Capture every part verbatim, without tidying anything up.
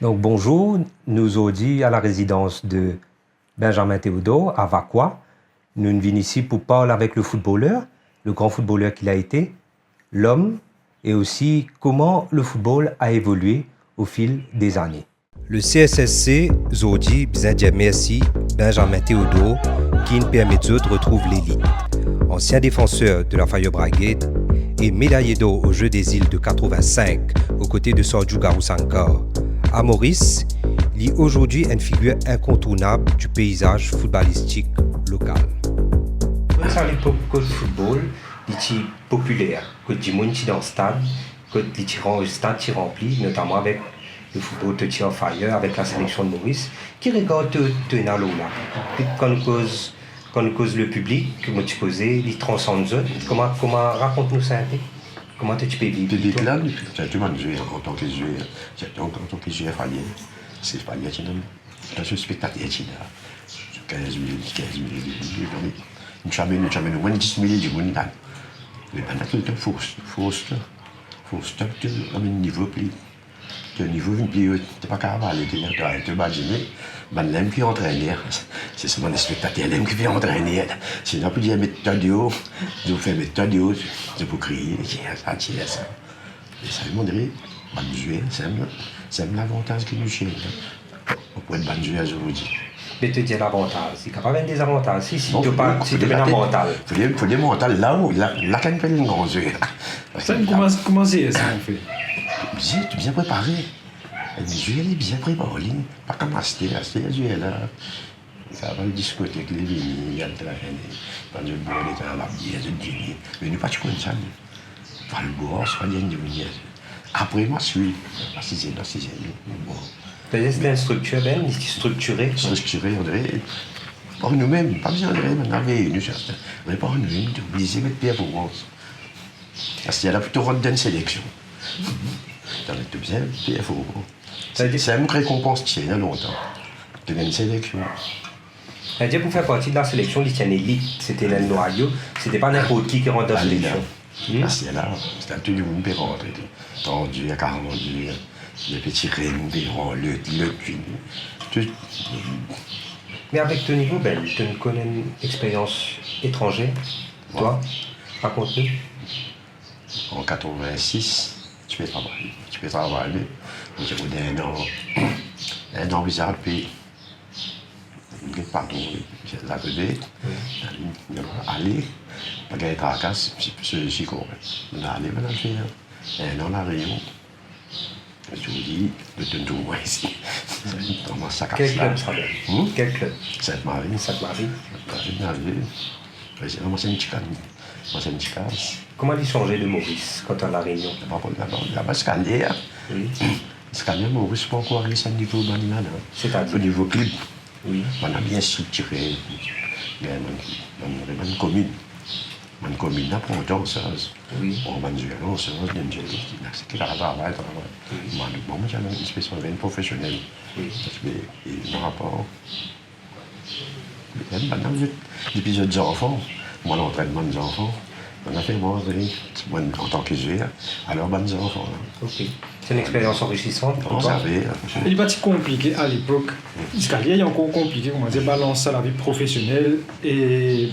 Donk, bonzour, nou zordi a la rezidans de Benjamin Théodore, a Vacoas. Nou'nn vinn isi pou parl avek le footballeur, le gran footballeur qu'il a été, l'homme, et aussi comment le football a évolué au fil des années. Le C S S C, zordi, bizin dir mersi Benjamin Théodore, ki'nn permet zot retrouv lelit. Ancien défenseur de la Fire Brigade et médaillé d'or aux Jeux des Îles de quatre-vingt-cinq aux côtés de Sarju Garusankar, à Maurice, li aujourd'hui une figure incontournable du paysage footballistique local. Sa lepok kot football, li ti popiler, kot dimoun ti dan stad, kot li ti ran-, stad ti ranpli, notaman avek le football to ti on fire, avek la seleksion de Moris. Ki regar to, to ena lor la? Kan nou koz, kan nou koz le piblik, ki mo ti koze, li transann zot. Kouma, kouma, rakont nou sa inpe? Kouma to ti pe viv li, twa? Piblik la, li, sirtou bann zwer, an tan ki zwer, sirtou an, an tan ki zwer Falier, se Falier ti ena, dan so spektater ti la, kinz mil, kinz mil, vis mil, nou ti amenn, nou ti amenn omwin dis mil dimoun la. Me bann la toultan fors, fors, fors, to amenn nivo pli, to nivo vinn pli o, to pa kapav ale, to, to, to badine, bann la mem ki antrener, se, se bann spektater la mem ki pe antrener. Sinon, pou dir met twa deor, zot fer met twa deor, zot pou kriye, tir sa, tir sa. E sa, mo dir, bann zwer, sa mem, sa mem lavantaz ki nou ti ena. Pou et bann zwer zordi. Me to dir lavantaz, li kapav enn dezavantaz, si, si to pa, si to pena mantal. Fode, fode mantal la ou, la, la kan pe enn gran zwer. Sa, kouma, kouma zis sa ou fer? Bizin, bizin prepare. Enn zwer, li bizin prepare li. Pa kouma aster, aster zwer la. Sa, bann diskotek, li vini, li al travay, bann zot bwar, li travay, zot vini. Me nou pa ti konn sa, nou. Valbwar, sa, li enn dimoun. Apre match, wi. Asize, asize, nou, bon. Setadir, se enn striktir, ben, li ti striktire. Striktire, Andre. Par nou mem, pa bizin Andre, bann la veye nou, sa. Me par nou mem, nou ti oblize met performans. Aster la, pou to rant dan enn seleksion, to bizin performan. Setadir, se enn rekonpans ti ena lontan. To gagn seleksion. Setadir, pou fer parti de la seleksion, li ti enn elit, se ti enn nwayo, se ti pa ninport ki ki rant dan seleksion. Hmm? Aster la, se tou dimoun pe rantre, trant zwer, karant zwer, le peti Rem pe rant, lot, lot vini. Tou. Me avek to nivo, Ben, to'nn konn enn experyans etranze, twa? Rakont nou. An katrevin-sis, ti pe travay, ti pe travay, me mo ti rod enn an, enn an bizar pe get patron, la vede, ale, pa gagn trakas, se, se, se korek. Mo ale, mo al fer enn an La Réunion. Zordi, nou tourn trouv mwa isi. Kouma sa kas la. Kel klub sa, Ben? Hmm? Kel klub? Sainte-Marie. Sainte-Marie. Sainte-Marie, mo al fer. Wi, se vremem, se enn ti kaz. Mo al fer enn ti kaz. Kouma li sanze de Moris kan to al La Réunion? Laba, laba, laba, Scania. Wi. Scania, Moris pa ankor ariv sa nivo bann la, la. Setadir? O nivo klib. Wi. Bann la bien striktire. Bien, bann, bann, bann komin. Bann komin la pran twa an sarz. Wi. Pran bann zwer an sarz, donn zot, se ki la travay, travay. Wi. Bann, bon, mo ti al dan enn spes profesionel. Wi. Parski, e, par rapor, bann la, zot, depi zot zanfan, mo al antrenn bann zanfan, bann la fer mwa, wi, mwa, an tan ki zwer, alor bann zanfan la. Ok. Se enn experyans anrisisan pou twa? Sa ve, sa ve. E li pa ti konplike alepok? Ziska li, li ankor konplike, kouma dir, balans sa lavi profesionel e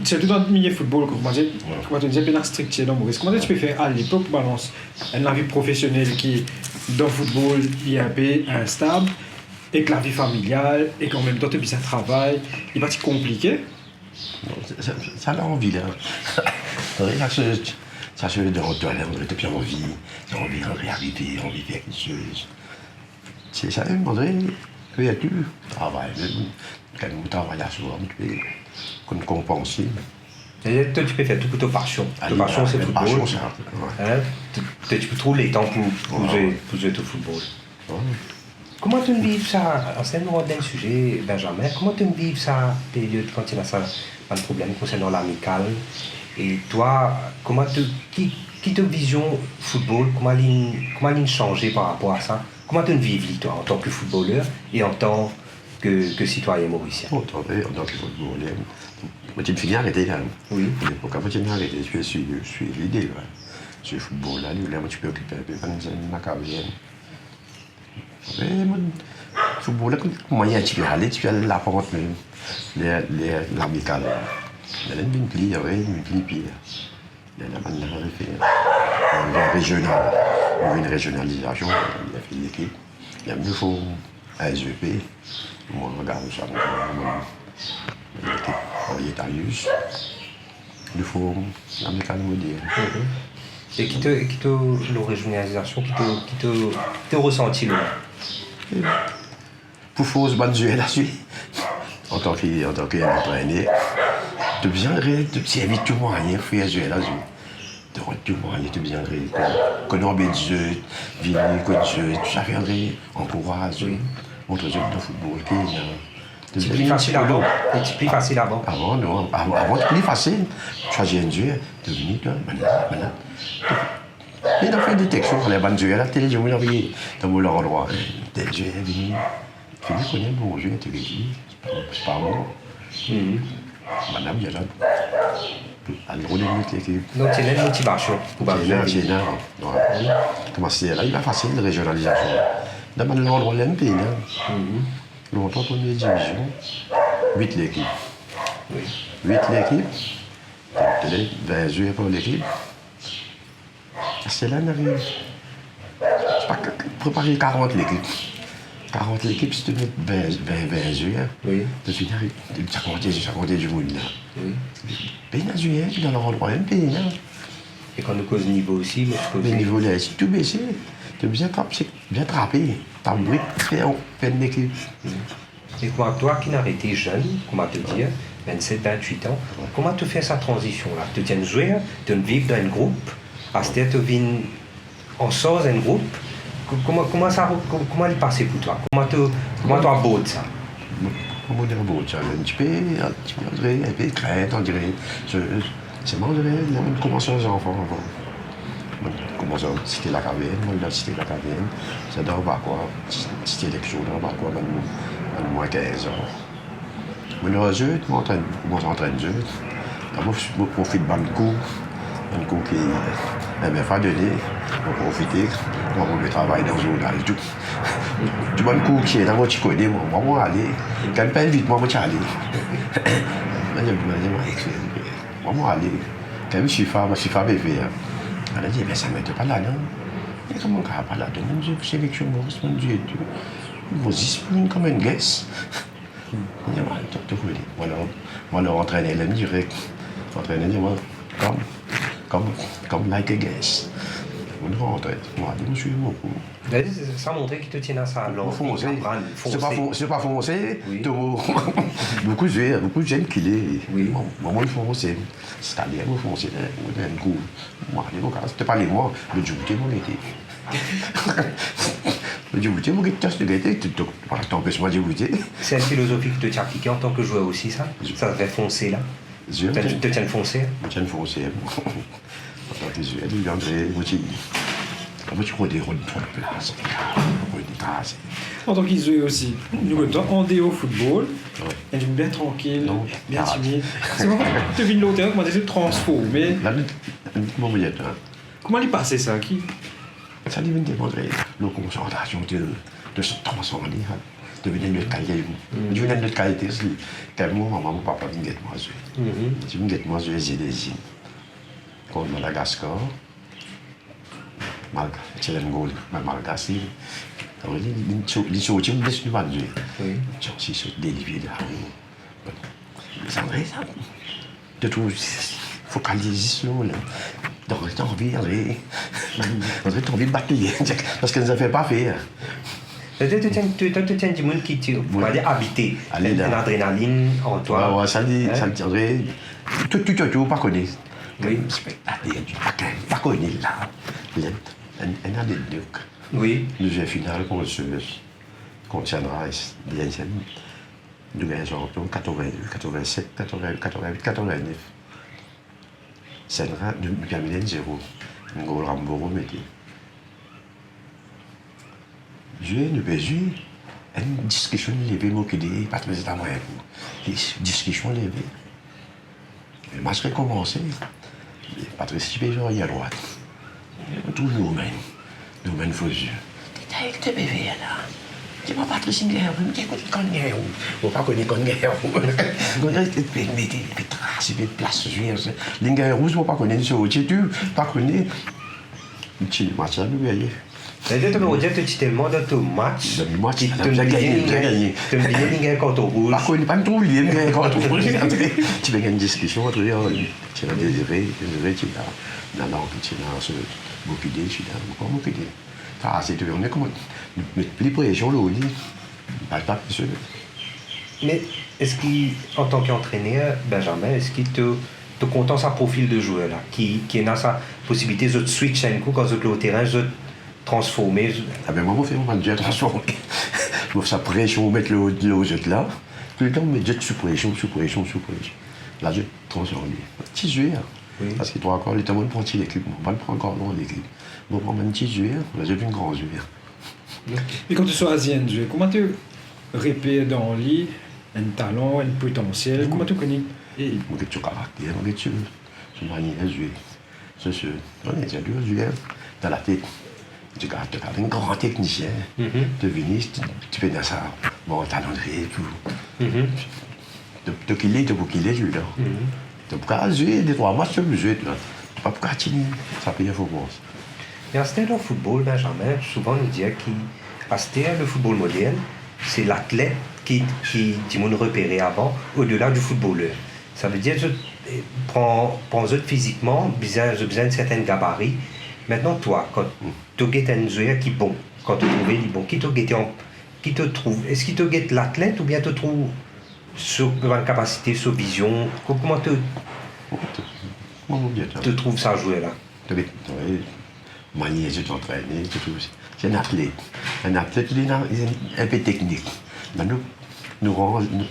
sirtou dan milie football, kouma dir, wi, kouma to dir, pena striktir dan Moris. Kouma ti pe fer alepok, balans enn lavi profesionel ki, dan football, li inpe instab, ek lavi familial, ek an mem tan to bizin travay, li pa ti konplike? Non, sa, sa, sa lanvi la. Wi, sa se, sa se dan twa la, to pe anvi, anvi, anvi arive, anvi fer kiksoz. Se sa mem, Andre, fer tou, travay mem. Kan nou travay aswar, nou pe konn konpanse. E to, to pe fer tou pou to pasion. To pasion, se football. Pasion, sa. Wi. Hein? To, to, to pe trouv letan pou, pou zwe, pou zwe to football. Wi. Kouma to'nn viv sa, aster nou rant dan size, Benjamin, kouma to'nn viv sa peryod kan ti ena sa bann problem konsernan L'Amicale? E twa, kouma to, ki, ki to vizion football, kouma li, kouma li'nn sanze par rapor a sa? Kouma to'nn viv li, twa, an tan ki footballer e an tan ki, ki sitwayin morisien? Bon, an tan ki, an tan ki footballer, mo ti fini arete la. Wi. Lepok la, mo ti fini arete, mo ti pe swiv, swiv li deza. Swiv football la, li, la, mo ti pe okipe inpe bann zenn lakaz. Apre, mo, foutbol la, kouma li ti pe ale, ti pe al lapant mem. Ler, ler Lamikal. Lerla vinn pli, apre, vinn pli pir. Lerla bann la refer. Vinn rezional. Vinn rezionalizasion, vinn fer lekip. Lerla nou form S V P. Mwa, garson, mwa, lekip Henrietta Hughes. Nou form Lamikal Modern. Mhm. E ki to, ki to, lor rezionalizasion, ki to, ki to, ki to resanti la? E pou fors bann zwer la zwe, antan ki, antan ki antrener, to bizin red, to servi tou mwayin pou fer zwer la zwe. To rod tou mwayin, to bizin red, konn, konn anbet zot, vini kot zot, tou sa fer, antre, ankouraz zot, wi, montre zot dan foutbol ki ena. Ti pli fasil avan. E ti pli fasil avan. Avan, non, avan, avan ti pli fasil. Swazir enn zwer, to vini, twa, bann la, bann la. Ena fer deteksion, ler bann zwer la, tel dimoun anvi dan mo landrwa. Tel zwer vini, fini kone bon zwer, to vini, se pa, se pa bon. Mhm. Bann la, bien la. Al rod enn lot lekip. Donk, ti ena enn motivasion pou bann zwer. Ti ena, ti ena, wi. Kouma se la, li pa fasil, rezionalizasion. Dan bann landrwa la, enn pena. Mhm. Lontan, premie divizion, wit lekip. Wi. Wit lekip, vin zwer par lekip. Aster la, nou ariv, se pa, prepare karant lekip. Karant lekip, si to met vin, vin, vin zwer, wi, to fini ariv, sa konte, sa konte dimoun la. Wi. Pena zwer, dan landrwa mem pena. E kan nou koz nivo osi, mo sipoze. Me nivo la, tou bese. To bizin trap, se bien trape. Tap brik, fer, fer enn lekip. Wi. E kouma twa ki'nn arete zenn, kouma to dir, vennset, vennwit an, wi, kouma to fer sa tranzision la? To ti enn zwer, to'nn viv dan enn group, aster to vinn ansarz enn group. Ko-, kouma, kouma sa, ko-, kouma li pase pou twa? Kouma to, kouma to abord sa? Kouma mo abord sa? Enn tipe, enn tipe, on dirait, enn pe krint, on dirait. Se, se, se, mo dirait, mo'nn koumans zanfan avan. Mo'nn koumans Site Lakavern, mo'nn dan Site Lakavern, sa dan Anbakwa, Site Leksion dan Anbakwa, bann, bann mwin kinz an. Mo'nn zot, mo antrenn, mo antrenn zot. Mo, mo profit bann kour, bann kour ki, eh, enn fwa done, mo profite, mo, mo travay dan zournal tou. Tou bann kour ki ena, mo ti kone, mo, mo, mo ale. Kan pa invit mwa, mo ti ale. Mo, mo, mo, mo, mo, mo ale. Kan mem sifa, mo sifa pe fer. Ala dir, "Be sa met pa ladan." E kouma kapav pa ladan? Mo'nn zwe seleksion Moris, mo'nn zwe tou. Mo zis pou vinn kouma enn guest. Mo dir, "Mo al, to, to kone." Mo al, mo al antrener la direk. Antrener dir mwa, "Come, come, come like a guest." Mo'nn rantre, mo al, mo swiv mo kour. Be, sa, sa montre ki to ti ena sa lanvi aprann, fonse. Se pa fon-, se pa fonse, wi, to, boukou zwe, boukou zenn kile. Wi. Mo, mo, mo'nn fonse. Setadir, mo fonse, eh, mo dir enn kour. Mo ale mo kaz, to pale mwa, mo diboute, mo gete. Mo diboute, mo gete, to gete, to, to, to anpes mwa diboute. Se enn filozofi ki to ti aplike antan ki zwer osi, sa? Sa fer fonse la? Zwer, to, to, to ti enn fonse? Mo ti enn fonse. Antan ki zwer, li antre, mo ti, mo ti rode, rod twa plas, rod twa. Antan ki zwer osi, nou konn twa andeor foutbol, wi, enn dimoun bien trankil, non, bien timid. Se pa to vinn lor terin, kouma to transforme. La, nou, nou, mo mwa, hein. Kouma li pase sa, ki? Sa li vinn depann lor konsantrasion, to, to transforme, hein. To vinn enn lot kalite. Mm. To vinn enn lot kalite, si, kan mo mama, mo papa vinn get mwa zwe. Mhm. Ti vinn get mwa zwe, zie de zie. Kont Madagaskar, Malga-, ti enn gol, Mal-, Malgasi, li, li, li so-, li sorti, li les nou bann zwe. Wi. Ti, si, so delivre la, wi. Sa vre, sa. To trouv, fokaliz zis lor la. Donk, to anvi, anvi, anvi, to anvi bat li, paski nou zafer pa fer. To, to, to, to, to, to, to enn dimoun ki, ti, wi, on va dire, abite. Ale la. Enn adrenalin an twa. Wi, wi, sa li, hein? Sa li, anvi, tou, tou, tou, tou, pa kone. Wi. Spektater, pa kone, pa kone la. Enn, enn, enn ane de, wi, nou zwe final kont Sez, kont Sunrise, deziem. Nou gagn zanfan, katrovin, katrovin-set, katrovin, katrovin-wit, katrovin-nef. Sa nou, nou, nou gagn enn zero. Enn gol Ramboro mete. Zwe, nou pe zwe, enn diskision leve, mo kone, pa trezet amwin pou. Dis-, diskision leve. Match rekomanse. Patrice ti pe zwe arier drwat. Mo trouv Norman. Norman Fauzieu. Ti, ti, ti pe fer la. Ti mo Patrice, li gagn rouz, mo dir, kot li konn gagn rouz? Mo pa kone konn gagn rouz. Mo dir, li pe mete, li pe tras, li pe plas zwe, li gagn rouz, mo pa kone, li sorti tou, pa kone. Ti match la, nou gagne. Savedir to, mo dir, to ti telman dan to match, dan match, ki la, to bizin gagn, bizin gagn, to bizin gagn karton rouz. Pa kone, pa trouv li, li gagn karton rouz. Ti pe gagn diskision, ti, oh, ti la Dezire, Dezire, ti la, la, la, ti la, se, bokide, ti la, ankor bokide. Sa, se tou, nou kouma, nou met pli presion lor li. Pa, pa presion. Me eski, antan ki antrener, Benjamin, eski to, to kontan sa profil de zwer la, ki, ki ena sa posibilite zot switch enn kou, kan zot lor terin, zot transforme, zot... Ah ben, mwa, mo fer mo bann zwer transforme. Mo fer sa presion mo met lor, lor zot la. Toultan, mo met zot sou presion, sou presion, sou presion. La, zot transforme. Ti zwer. Wi. Parski trwa kar letan mo pran ti lekip, mo pa pran kar gran lekip. Mo pran bann ti zwer, la, zot vinn gran zwer. E kan to swazir enn zwer, kouma to reper dan li enn talan, enn potansiel, kouma to kone? E mo get so karakter, mo get so, so manier zwe. So, so, non, li dir, zwe dan latet. To kav, to kav enn gran teknisien. Mhm. To vini, to, to pena sa, bon, talan de tou. Mhm. To, to kile, to pou kile, zwe la. Mhm. To pou kav zwe de trwa match, to pou zwe, to, to pa pou kav tini, sa pe enn fo pans. Me aster dan foutbol, Benjamin, souvan nou dir ki aster, le foutbol modern, se latlet ki, ki dimoun repere avan, odela di foutboler. Savedir zot, eh, pran, pran zot fizikman, bizin, zot bizin enn sertin gabari. Mintnan, twa, kan to get enn zwer ki bon, kan to trouve li bon, ki to gete an, ki to trouv, eski to get latlet oubien to trouv so bann kapasite, so vizion, ko-, kouma to, kouma to get la, to trouv sa zwer la? To get, wi, manier zot antrene, to trouv, se enn atlet. Enn atlet, li ena, li ena enn pe teknik. La nou, nou ranz, nou,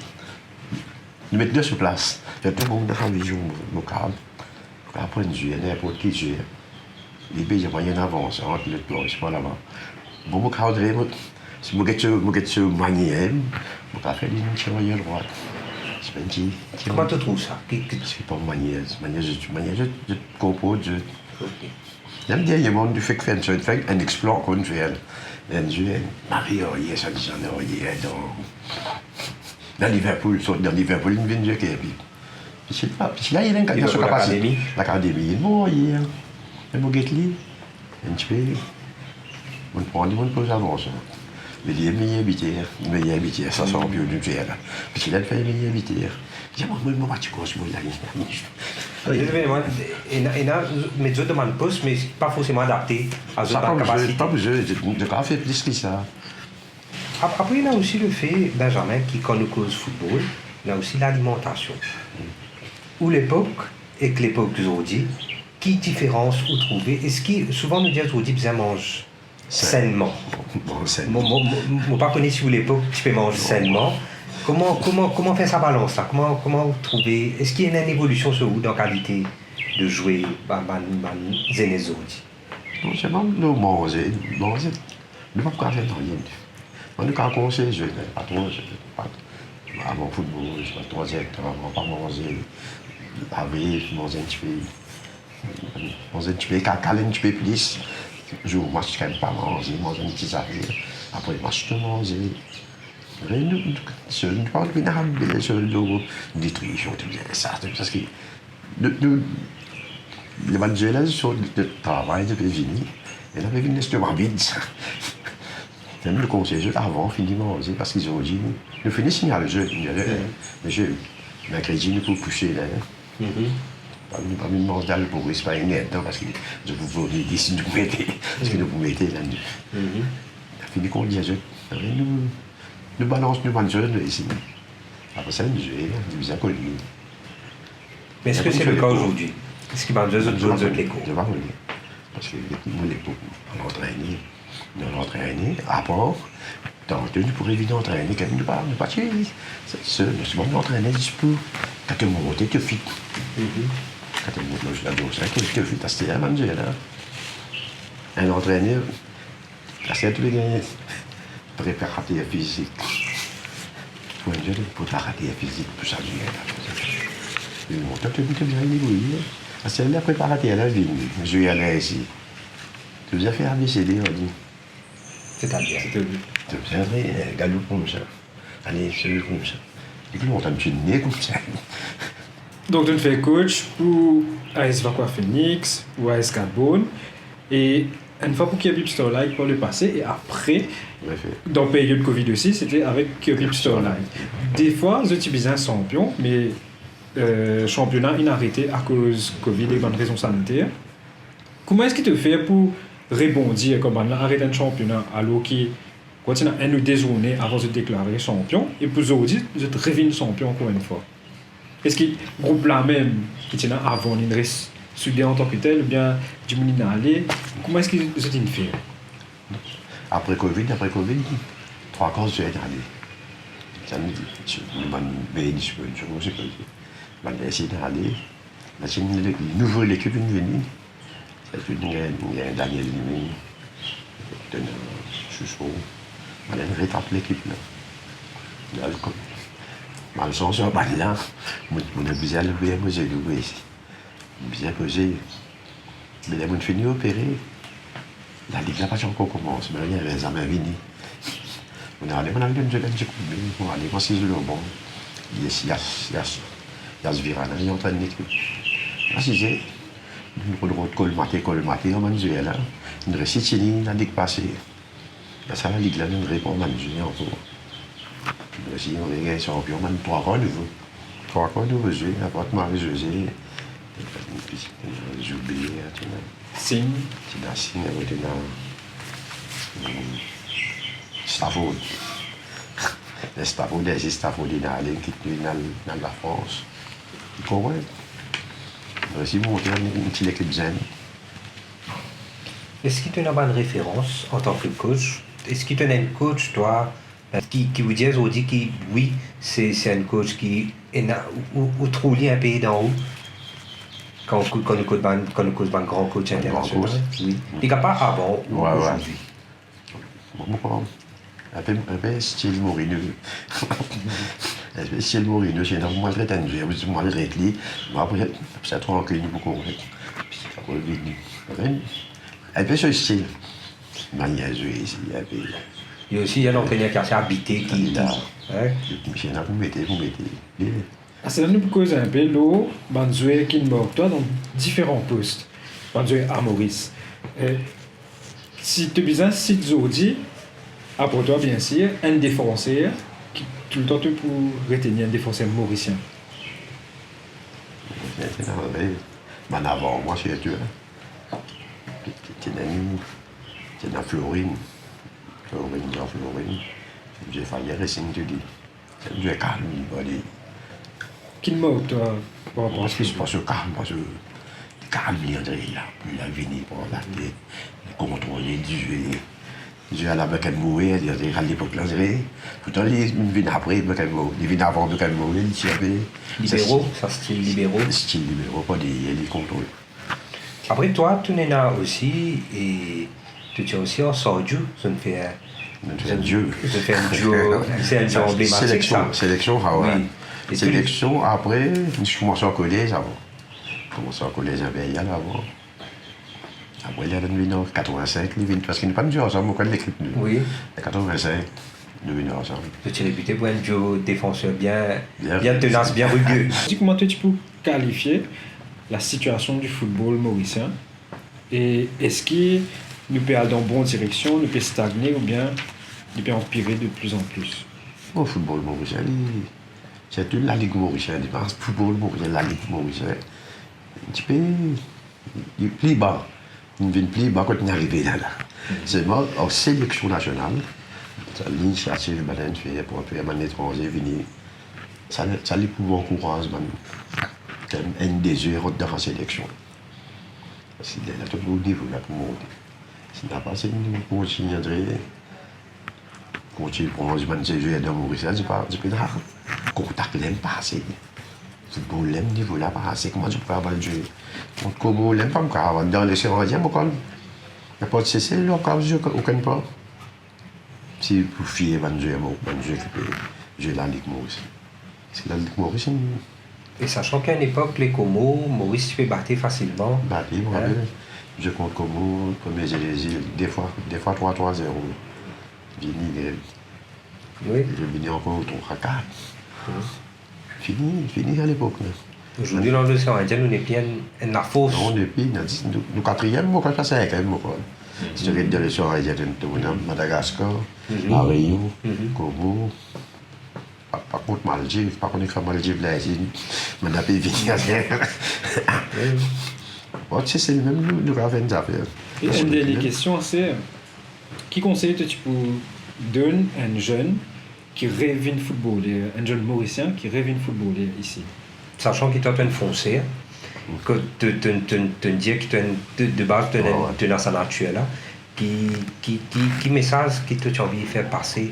nou met li so plas. Fer tou bon dan sa vizion, mo, mo kav, mo kav pran enn zwer, ninport ki zwer. Li pe zwe manier avans, ant lot plan, se pa laba. Bon, mo kav antrene, mo, si mo get so, mo get so manier, mo kav fer li enn ti manier drwat. Se pa enn ti, ti... Kouma to trouv sa? Ki, ki... Parski pa manier, manier zot, manier zot, zot konport zot. Ok. Mem derniereman, nou fek fer enn, fek enn explwa ankor, nou fer enn zwer, enn mari aryer, sa dizan aryer, dan, dan Liverpool, sort dan Liverpool, li vinn zwe Kirkby. Piti la, piti la, li ena enn... Liverpool so kapasite. Academy? Lakademi, li bon aryer. E mo get li, enn tipe, mo pran li, mo poz avans. Me li meyer biter, meyer biter, sa sanpion dimoun fer la. Piti la, li fer meyer biter. Li dir, mwa, mwa, mo pa ti koz, mo la, li, li. Wi. Ena, ena, met zot dan bann pos, me pa forseman adapte a zot bann kapasite. Sa pa bizin, pa bizin, zot, zot kav fer plis ki sa. Ap-, apre, ena osi lefe, Benjamin, ki kan nou koz foutbol, ena osi lalimantasion. Ou lepok ek lepok zordi, ki diferans ou trouve? Eski, souvan nou dir zordi bizin manz sennman. Manz sennman. Mo, mo, mo, mo pa kone si ou lepok ti pe manz sennman. Kouma, kouma, kouma fer sa balans la? Kouma, kouma ou trouve, eski ena enn evolision selon ou dan kalite de zwe bann, bann, bann zenes zordi? Non, se pa nou manze, manze. Nou pa pou kav fer nanye. Mwa, nou kav konsey zot, pa tro, pa, avan foutbol, pa tro zet, avan pa manze, lave, manze enn tipe, manze enn tipe, ka-, kale enn tipe plis. Zour match, kan pa manze, manze enn ti zafer. Apre match, nou manze. Me nou, nou, se, nou pa bizin, bizin, se, nou, nitrision, tou bien, sa, tou, parski nou, nou, lebann zwe la, zot sort travay, zot pe vini, e la, pe vinn lestoma vid, sa. Mem nou konsey zot avan fini manze, parski zordi, nou fini signal zot, nou dir, eh, mesie, merkredi, nou pou kouse la, hein. Mhm. Pa, nou pa vinn manz dalboris, pa ena letan, parski zot pou vini, si nou pou mete, parski nou pou mete la, nou. Mhm. Fini kont dir zot, nou, nou balans nou bann zwe, nou isi. Apre sa, nou zwe, nou bizin kone. Me eski se le ka zordi? Eski bann zwe, zot donn zot lekor? Zot pa kone. Parski mo lepok, nou antrene, nou antrene, apre, tanto nou pou revinn antrene, kan nou pa, nou pa ti, se, se, nou ti antrene zis pou, kan to monte, to fit. Mhm. Kan to monte, nou, nou, sa, to, to fit, aster, bann zwe la. Enn antrene, aster, to pe gagn preparater fizik. Pou enn zwe, preparater fizik pou sa zwe la. Li monte, to, to bizin debrouye. Aster la, preparater la vini, zwe la isi. To bizin fer A B C D, on dit. Setadir? Setadir? Ti bizin ale, eh, galoup koumsa. Ale, swiv koumsa. Li lontan ti ena koumsa. Donk, to'nn fer coach pou A S Vacoas Phoenix, pou A S Gaborone, e enn fwa pou Kirkby Starlight par lepase, e apre, dan period Covid osi, sete avek Kirkby Starlight. Defwa, zot ti bizin sanpion, me, eh, sanpiona inn arete akoz Covid e bann rezon saniter. Kouma eski to fer pou rebondir, kan bannla aret enn sanpiona, alor ki kan ti ena enn ou de zourne avan zot deklare sanpion, e pou zordi, zot revinn sanpion ankor enn fwa? Eski group la mem ki ti ena avan, li res soude antanketel, oubien dimoun inn ale? Kouma eski zot inn fer? Apre Covid, apre Covid, trwa kar zot inn ale. Sa nou, nou bann bel sponsor, se pa bann inn ale. La ti ena le-, nouvo lekip inn vini. Sa ti ena, ena Daniel Liming, ena Sousou. Bann la inn retap lekip la. La, kom, malsans ar bannla, mo, mo bizin al ver mo zenou isi. Mo bizin poze. Me ler mo'nn fini opere, lalig la pa ti ankor koumans, me ler zame vini. Mo'nn ale, mo'nn al donn zot enn ti koudme, mo'nn ale, mo'nn asiz lor ban. Yes, yes, yes. Yes, Virana, li antrenn lekip. Asize, nou rod, rod kolmate, kolmate, ar bann zwer la, nou resi tini lalig pase. Sa lalig la, nou repran bann zwer ankor. Nou resi, nou regagn sanpion, bann trwa kar nouvo. Trwa kar nouvo zwer, apar Marie-Josée, Zoubir, ti ena Singh. Ti ena Singh, apre ti ena, hmm, Stafford. Stafford, si Stafford inn ale, kit nou, inn al, inn al Lafrans. Ou konpran? Resi monte enn, enn ti lekip zenn. Eski to ena bann referans antan ki coach? Eski to ena enn coach, twa, ki, ki ou dir zordi ki, wi, se, se enn coach ki ena, ou, ou, ou trouv li inpe dan ou? Kan ou, kan nou koz bann, kan nou koz bann gran coach internasional, wi. Li kapav avan ou zordi. Mo, mo krwar, inpe, inpe stil Mourinho. Inpe stil Mourinho, si ena pou maltret enn zwer, pou maltret li, me apre, sa trankil, li pou korek. Apre vini. Inpe so stil. Manier zwe isi, inpe. Li osi, li enn antrener ki ase abite, ki, ki, hein? Si ena pou mete, pou mete. Aster la nou pou koz inpe lor bann zwer ki'nn mark twa dan diferan post. Bann zwer a Moris. Eh, si to bizin sit zordi, apar twa, biensir, enn defanser ki toultan to pou retenir, enn defanser morisien. Bann avan mwa sirtou, hein. Ti ena, ti ena Florin. Florin, Jean Florin. Jeff Ayer, Racing, to dir. Li kalm, li pa li. Ki mo to, par rapor a sa? Parski, parski kalm, parski li kalm, li antre la, li vini pran latet, li kontrole, li zwe. Li zwe ala Beckenbauer, li antre, alepok la, zwe. Pourtan, li vinn apre Beckenbauer, li vinn avan Beckenbauer, li ti apel libero, sa stil libero. Stil libero, par deryer, li kontrole. Apre twa, to ena osi, e to ti osi an Sardiou, zot fer, zot fer enn duo, zot fer enn duo, se enn duo anblematik, seleksion, sa. Seleksion, ah wi. Wi. E to... Seleksion, apre, mo ti koumans an kolez avan. Koumans an kolez Inperial avan. Apre, li al vinn an katrevin-sink, li vinn, parski nou pa'nn zwe ansam okenn lekip, nou. Wi. An katrevin-sink, nou vinn ansam. To ti repite pou enn duo defanser bien, bien, bien tenas, bien rigid. Di kouma to ti pou kalifie lasitiasion di foutbol morisien, e eski nou pe al dan bon direksion, nou pe stagne oubien li pe anpire de pli an pli? Bon, foutbol morisien, li, sirtou lalig morisien, li pas foutbol morisien, lalig morisien, li ti pe, li pli ba. Nou vinn pli ba kot nou arive la, la. Selman, ar seleksion nasional, sa linisiativ bann fer pou fer bann etranze vini, sa, sa li pou ankouraz bann, enn de zwer rant dan seleksion. Parski lerla to pou nivo la pou monte. Si napa, si nou kontign antre, kontign pran bann zwer dan Moris la, zot pa, zot pena kontak, lem pa ase. Foutbol lem, nivo la pa ase, kouma zot pou kapav zwe? Kont Komo lem pa kapav, dan Losean Indien mo konn. Ninport Sesel, mo kapav zwe okenn par. Si pou fie bann zwer, mo, bann zwer ki pe zwe Lalig Moris. Parski Lalig Moris, e sasan ki a enn epok, le Komo, Moris ti pe bate fasilman. Bate, mo rapel, zwe kont Komo, premie zile, zile, de fwa, de fwa trwa, trwa zero. Vini, li, wi, li vini ankor trwa, kat. Fini, fini a lepok la. Zordi, dan Losean Indien, nou nepli enn, enn lafors. Non, nepli, nou, nou, nou katriem, mo krwar, pa sinkiem, mo krwar. Si to get dan Losean Indien, nou, nou, Madagaskar, La Reyon, Komor, pa, pa kont Maldiv, pa kone ki Maldiv la, isi, bann la pe vini. Bon, se, se limem nou, nou kav fer enn zafer. E enn dernie kestion, se, ki konsey to ti pou donn enn zenn ki rev vinn footballer, enn zenn Morisien ki rev vinn footballer isi? Sasan ki twa, to enn Franse, ke to, to, to, to dir ki to enn, de, de baz, to enn, to enn sa natir la, ki, ki, ki, ki mesaz ki to ti anvi fer pase,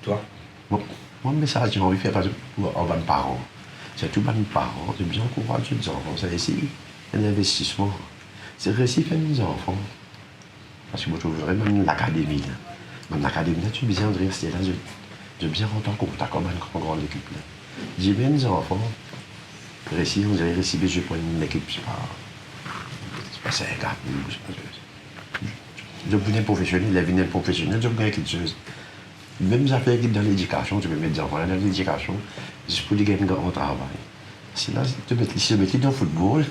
twa? Bon, mwa, mesaz ki mo anvi fer pase pou, ar bann paran, sirtou bann paran, zot bizin ankouraz zot zanfan. Sa isi enn investisman. Se resi fer enn zanfan. Parski mo trouv vremem lakademi la. Bann lakademi la, zot bizin reste la, zot, zot bizin rant an kontak ar bann gran, gran lekip la. Dime enn zanfan resi, on dirait resi, be zwe pou enn lekip, sepa, sepa Singapor, sepa, zot pou vinn profesionel, ler vinn profesionel, zot pou gagn kiksoz. Mem zafer ki dan ledikasion, to pe met zanfan la dan ledikasion, zis pou li gagn enn gran travay. Si la, to met li, si to met li dan football,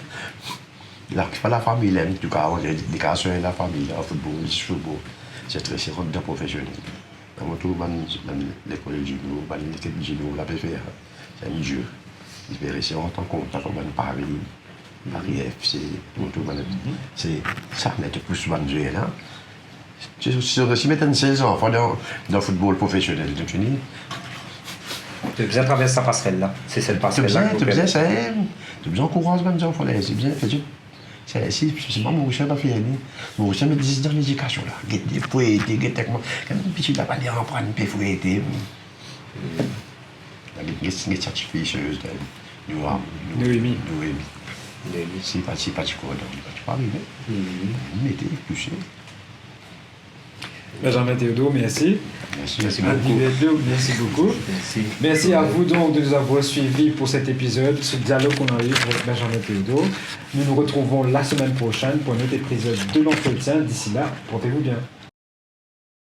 la, ki pa lafami la, an tou ka, li, li kav swiv lafami la, football, zis football. Se tre, se rant dan profesionel. Mo trouv bann, bann lekol junior, bann lekip junior la pe fer, se enn dir. Li pe resi rant an kontak ar bann Paris, Paris F C, mo trouv bann, se sa, me to pous bann zwe la. Si, si, si met enn sel zanfan dan, dan football profesionel, to fini. To bizin travers sa pasrel la. Se sel pasrel la ki pou permet. To bizin, to bizin sa, to bizin ankouraz bann zanfan la, se bizin, se, se, se pa Morisien pa fer li. Morisien met zis dan ledikasion la. Get li pou ete, get kouma, kan piti la pa li aprann pe fwete. La, get, get, get sa tifi, se, nou, nou, Noémie. Noémie. Noémie. Si pa, si pa ti kontan, li pa ti pou arive. Mete, touse. Benjamin Théodore, merci. Merci. Merci beaucoup. Andy Bedlo, merci beaucoup. Merci. Merci à vous donc de nous avoir suivis pour cet épisode, ce dialogue qu'on a eu avec Benjamin Théodore. Nous nous retrouvons la semaine prochaine pour un autre épisode de l'entretien. D'ici là, portez-vous bien.